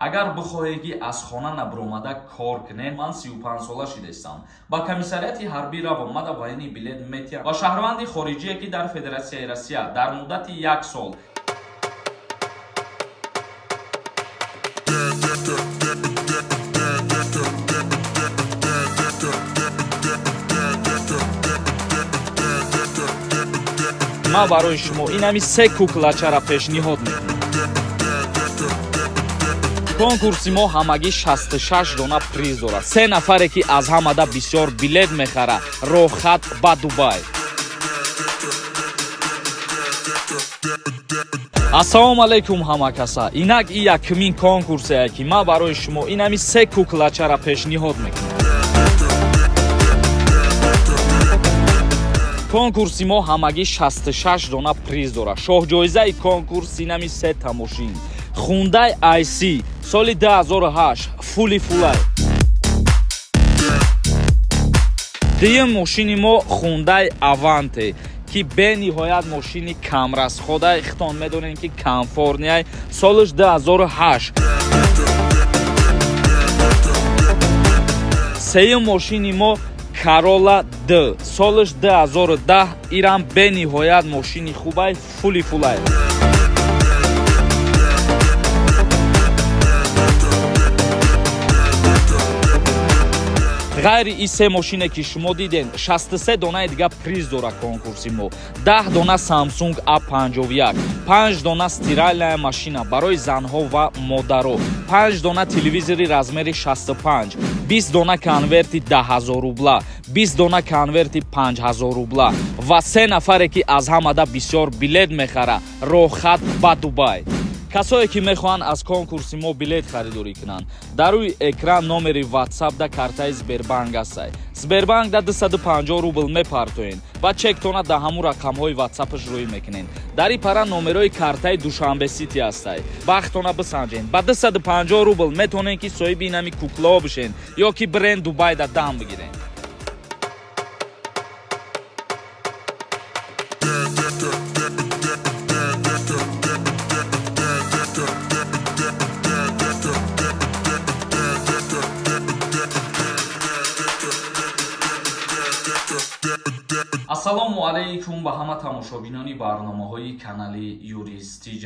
Агар бихоҳед, ки аз хона набиромада кор кунед, ман 35 сола шидаистам. Ба комиссариати ҳарбӣ равомада военный билет метиҳам ва шаҳрванди хориҷие, ки дар Федератсияи Россия дар муддати як сол ман барои шумо инами се куклачара пешниҳод мекунам. Конкурси мо ҳамагӣ 66 дона приз дорад. Се нафаре, ки аз ҳамада бисёр билет мехара, роҳхат ба Дубай. Ассалому алайкум ҳама каса. Инак и якумин конкурсее, ки ман барои шумо инами се куклачара пешниҳод мекунам. Конкурси мо ҳамагӣ 66 дона приз дорад. Шоҳҷоизаи конкурс инами се тамошин. Hyundai IC соли 2008 фули фулай. Дуюм мошини мо Hyundai Avante, ки бениҳоят мошини камрасходай, хитон медонем, ки комфортный, солаш 2008. Сеюм мошини мо Corolla D, солаш 2010, ирам бениҳоят мошини хубай, фули фулай. Ғайри ин се мошине, ки шумо диден, 63 донаи дига приз дора конкурси мо. 10 дона Samsung A51, 5 дона стиральная машина барои занҳо ва модаро, 5 дона телевизори размери 65, 20 дона конверти 10 000 рубла, 20 дона конверти 5000 рубла ва се нафаре, ки аз ҳамада бисёр билет мехара, роҳхат ба Дубай. Касое, ки мехоҳанд аз конкурси мо билет харидорӣ кунанд, дар рӯи экран номери WhatsApp да картаи Сбербанк ҳастай. Сбербанк да 250 рубл мепартоен ва чектона да ҳамун рақамҳои WhatsAppаш рӯй мекунен. Дар ин пара номерои картаи Душанбе Сити ҳастай. Бахтона бисанҷен. Ба 250 рубл метавонен, ки соҳиби инами куклаҳо бишен ё ки бренд Дубай да дам бигирен. Ассалому алайкум ба ҳама тамошобинони барномаҳои канали Юрист ТЖ.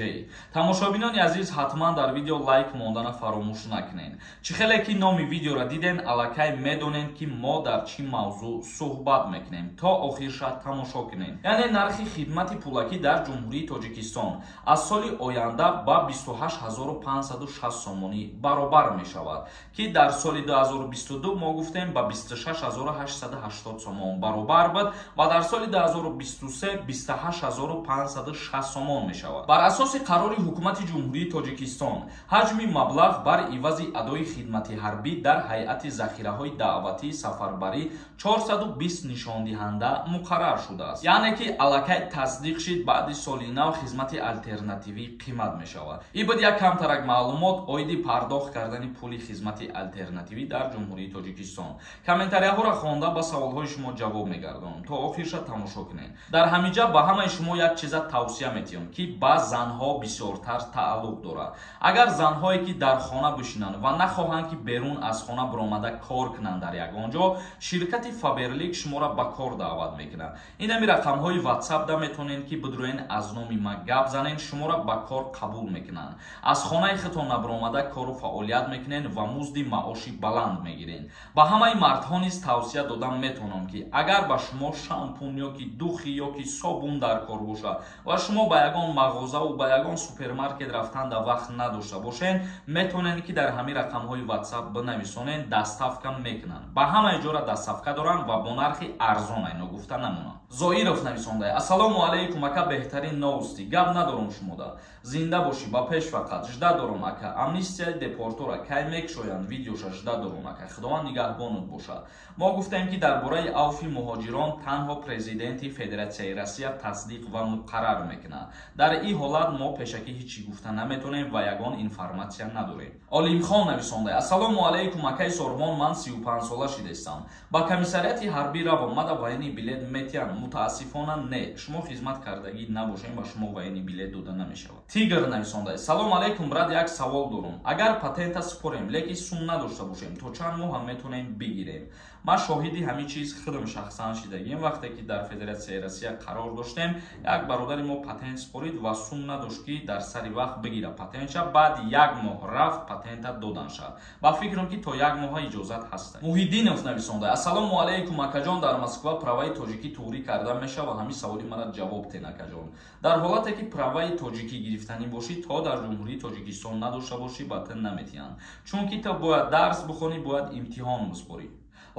Тамошобинони азиз, ҳатман дар видео лайк мондана фаромӯш накунед. Чӣ хеле ки номи видеоро диден, аллакай медонед, ки мо дар чӣ мавзӯъ суҳбат мекунем. То охирша тамошо кунед. Яъне нархи хидмати пулакӣ дар Ҷумҳурии Тоҷикистон аз соли оянда ба 28 560 сомонӣ баробар мешавад, ки дар соли 2022 мо гуфтем, ба 26 880 сомон баробар буд ва дар соли 2023 28 560 сомон мешавад. Бар асоси қарори Ҳукумати Ҷумҳурии Тоҷикистон, ҳаҷми маблағ бар ивази адои хидмати ҳарбӣ дар ҳайати захираҳои даъватии сафарбарӣ 420 нишондиҳанда муқаррар шудааст. Яъне ки аллакай тасдиқ шид, баъди соли нав хизмати алтернативӣ қимат мешавад. Ин буд як камтарак маълумот оиди пардохт кардани пули хизмати алтернативӣ дар Ҷумҳурии Тоҷикистон. Комментарияҳоро хонда, ба саволҳои шумо ҷавоб мегардонам. То охирша тамошо кунед. Дар ҳамин ҷа ба ҳамаи шумо як чиза тавсия метиҳам, ки ба занҳо бисёртар тааллуқ дорад. Агар занҳое, ки дар хона бишинанд ва нахоҳанд, ки берун аз хона биромада кор кунанд, дар ягон ҷо ширкати Фаберлик шуморо ба кор даъват мекунад. Инами рақамҳои WhatsApp да метавонед, ки бидурен, аз номи ма гап занед, шуморо ба кор қабул мекунанд. Аз хонаи худтон набиромада кору фаъолият мекунед ва музди маоши баланд мегиред. Ба ҳамаи мардҳо низ тавсия додам метавонам, ки агар ба шумо шампун ё ки духи ё ки собун дар кор бошад ва шумо ба ягон мағозаву ба ягон супермаркет рафтан дар вақт надошта бошед, метавонед, ки дар ҳамин рақамҳои WhatsApp бинависонед, доставка мекунанд. Ба ҳамаи ҷора доставка доранд ва бо нархи арзон, айно гуфта намонанд. Зоиров нависонда: «Ассалому алайкум, ака, беҳтарин новости, гап надорум, шумода зинда бошӣ, ба пеш, фақат жда дорум, ака, амнистияи депортора кай мекшоянд, видеоша жда дорум, ака, Худованд нигаҳбонут бошад». Мо гуфтем, ки дар бораи авфи муҳоҷирон танҳо президенти Федератсияи Россия тасдиқ ва муқаррар мекунад. Дар ин ҳолат мо пешакӣ ҳеҷ чӣ гуфта наметавонем ва ягон информатсия надорем. Олимхон нависонда: «Ассалому алайкум, акаи Сорбон, ман 35 сола шидаистам, ба комиссариати ҳарбӣ равомада военный билет метиҳанд?» Мутаассифона, не, шумо хизмат кардагӣ набошем, ба шумо военный билет дода намешавад. Тигр нависонда: салом алейкум, брат, як савол дорум. Агар патента супорем, лекин сум надошта бошем, то чанд моҳ ҳам метавонем бигирем? Ман шоҳиди ҳамин чиз худам шахсан шидагим. Вақте ки дар Федератсияи Россия қарор доштем, як бародари мо патент супорид ва сум надошт, ки дар сари вақт бигира патентша. Баъд як моҳ рафт, патента додан шад. Ба фикрам, ки то як моҳа иҷозат ҳаста. Муҳиддинов нависонда: ассалому алейкум, акаҷон, дар Москва праваи тоҷикӣ туғрӣ карда мешава? Ҳамин саволи мара ҷавоб тен, акаҷон. Дар ҳолате ки праваи тоҷикӣ гирифтанӣ бошӣ, то дар Ҷумҳурии Тоҷикистон надошта бошӣ, ба ту наметиҳанд, чунки ту бояд дарс бихонӣ, бояд имтиҳон бисупорӣ.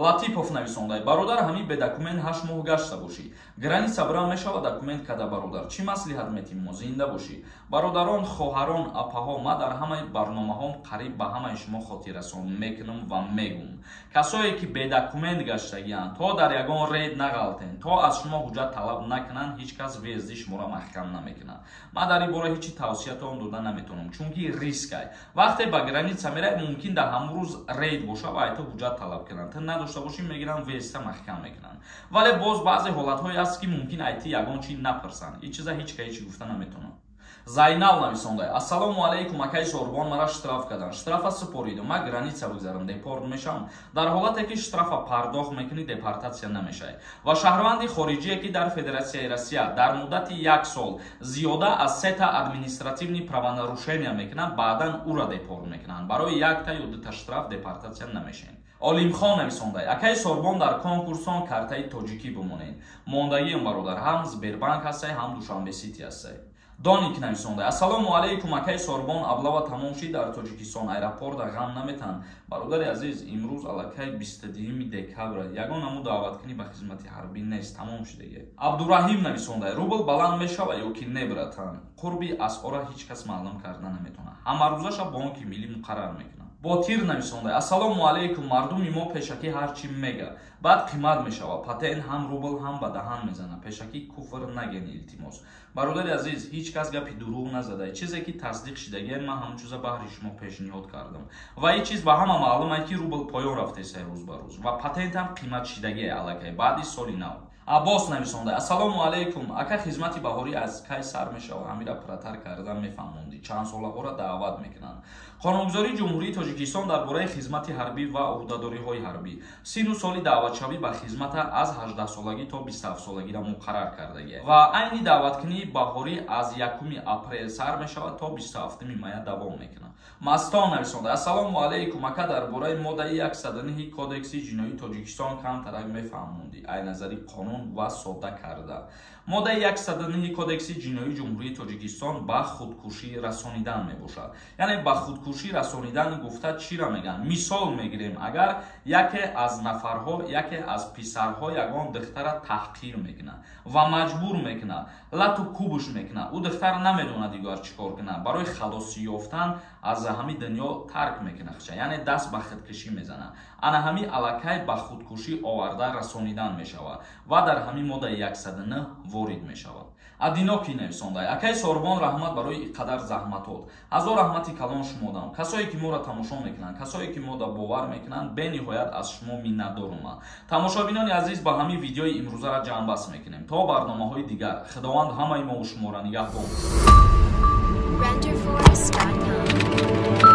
Латипов нависонда: бародар, ҳамин бе документ 8 моҳ гашта бошӣ, граница бирам мешава документ када? Бародар, чӣ маслиҳат метим мо? Зинда бошӣ. Бародарон, хоҳарон, апаҳо, ман дар ҳамаи барномаҳом қариб ба ҳамаи шумо хотиррасон мекунам ва мегум: касое ки бе документ гаштагианд, то дар ягон рейд нағалтен, то аз шумо ҳуҷҷат талаб накунанд, ҳеҷ кас въезди шуморо маҳкам намекунад. Ман дар ин бора ҳеҷ тавсиятон дода наметавонам, чунки рискай. Вақте ба граница мерай, мумкин дар ҳамон рӯз рейд боша ва ай ту ҳуҷҷат талаб кунанд. Ту надошта бошӣ, мегиранд, въездта маҳкам мекунанд. Вале боз баъзе ҳолатҳое аст, ки мумкин ай ти ягон чи напурсанд. Ин чиза ҳеҷ ка ҳеҷ гуфта наметавонам. Зайнал нависонда: ассалому алайкум, акаи Сорбон, мара штраф карданд, штрафа супоридум, ман граница бигзарам, депорт мешавам? Дар ҳолате ки штрафа пардохт мекунӣ, депортатсия намешавӣ. Ва шаҳрванди хориҷие, ки дар Федератсияи Россия дар муддати як сол зиёда аз сета административный правонарушения мекунанд, баъдан ӯра депорт мекунанд. Барои якта ё дута штраф депортатсия намешавем. Олимхон нависонда: акаи Сорбон, дар конкурсон картаи тоҷикӣ бимонед. Мондагиам, бародар, ҳам Сбербанк ҳастай, ҳам Душанбе Сити ҳастай. Доник нависонда: ассалому алайкум, акаи Сорбон, облава тамом шид, дар Тоҷикистон аэропорта ғам наметанд? Бародари азиз, имрӯз аллакай 22 декабр, ягон наму даъваткунӣ ба хизмати ҳарбӣ нест, тамом шидаге. Абдураҳим нависонда: рубл баланд мешава ё ки не? Братан, қурби асъора ҳеҷ кас маълум карда наметавонад, ҳамарӯзаша Бонки Миллӣ муқаррар мекунад. Ботир нависонда: ассалому алайкум, мардуми мо пешакӣ ҳар чӣ мега, баъд қимат мешава, патент ҳам, рубл ҳам ба даҳан мезана, пешакӣ куфр наген, илтимос. Бародари азиз, ҳеҷ кас гапи дурӯғ назада. Чизе ки тасдиқ шидагиан, ман ҳамон чиза баҳри шумо пешниҳод кардам. Ва ин чиз ба ҳама маълум ай, ки рубл поён рафтеса рӯз ба рӯз ва патентам қимат шидагие аллакай баъди соли нав. Аббос нависонда: ассалому алайкум, ака, хизмати баҳорӣ аз кай сар мешава? Ҳамира пурратар кардан мефаҳмондӣ. Чанд солаҳоро даъват мекунанд? Қонунгузории Ҷумҳурии Тоҷикистон дар бораи хизмати ҳарбӣ ва ӯҳдадориҳои ҳарбӣ сину соли даъватшавӣ ба хизмата аз 18 солагӣ то 27 солагиро муқаррар кардагист ва айни даъваткунии баҳорӣ аз 1 апрел сар мешавад, то 27 мая давом мекунад. Мастон нависонда: ассалому алайкум, ака, дар бораи моддаи 109 Кодекси ҷиноии Тоҷикистон камтарак мефаҳмондӣ, ай назари қонун ва содда карда. Моддаи 109 Кодекси ҷиноии Ҷумҳурии Тоҷикистон ба худкушӣ расонидан мебошад. Яъне ба худкушӣ расонидан гуфта чиро мегӯянд? Мисол мегирем: агар яке аз нафарҳо, яке аз писарҳо ягон духтара таҳқир мекунад ва маҷбур мекунад, лату кубуш мекунад, ӯ духтар намедонад дигар чӣ кор кунад, барои халосӣ ёфтан аз ҳамин дунё тарк мекунад, яъне даст ба худкушӣ мезанад, ана ҳамин аллакай ба худкушӣ оварда расонидан мешавад ва дар ҳамин моддаи 109 ворид мешавад. Адиноки нависонда: акаи Сорбон, раҳмат барои ин қадар заҳматот, ҳазор раҳмати калон шумо дам. Касое ки моро тамошо мекунанд, касое ки мода бовар мекунанд, бениҳоят аз шумо миннатдорум. Тамошобинони азиз, ба ҳамин видеои имрӯзаро ҷамъбаст мекунем. То барномаҳои дигар Худованд ҳамаи мову шуморо нигаҳбон. Renderforest.com.